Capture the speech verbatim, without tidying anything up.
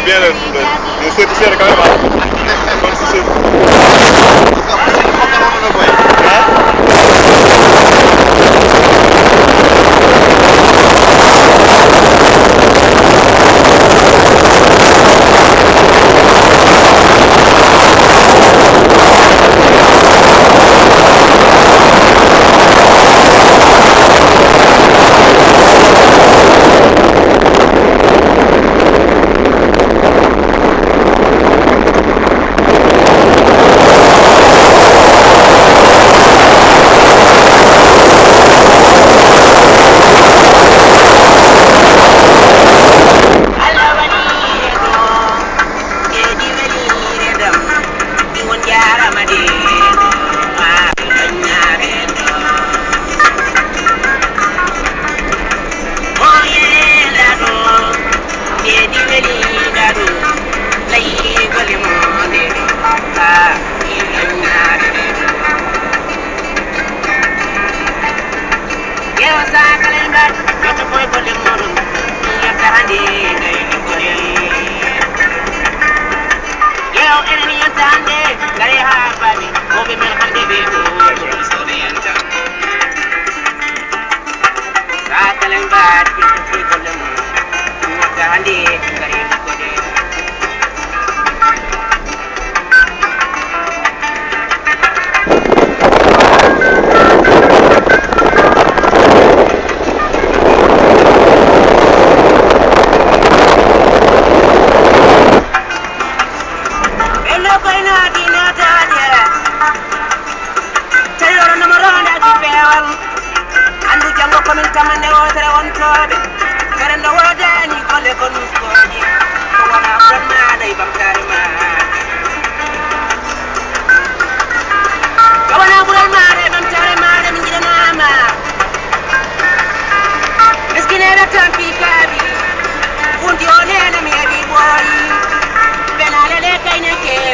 Bien, bien, bien. Yo siento, siento, cabrón. Entonces, sí. Tawi oɗon no mo rondaaki peewal. Anndu janngo ko min kamande wootere wontooɓe. Ferendo woodani golle ko nuskooji. Ko wona ɓural maaɗa e ɓamtaare maaɗa e ɓamtaare maaɗa min njiɗanaama. Miskineeɗo tampi kaaɓi. Funti o neene mi heɓi ɓooyi. Benaale le kayneke.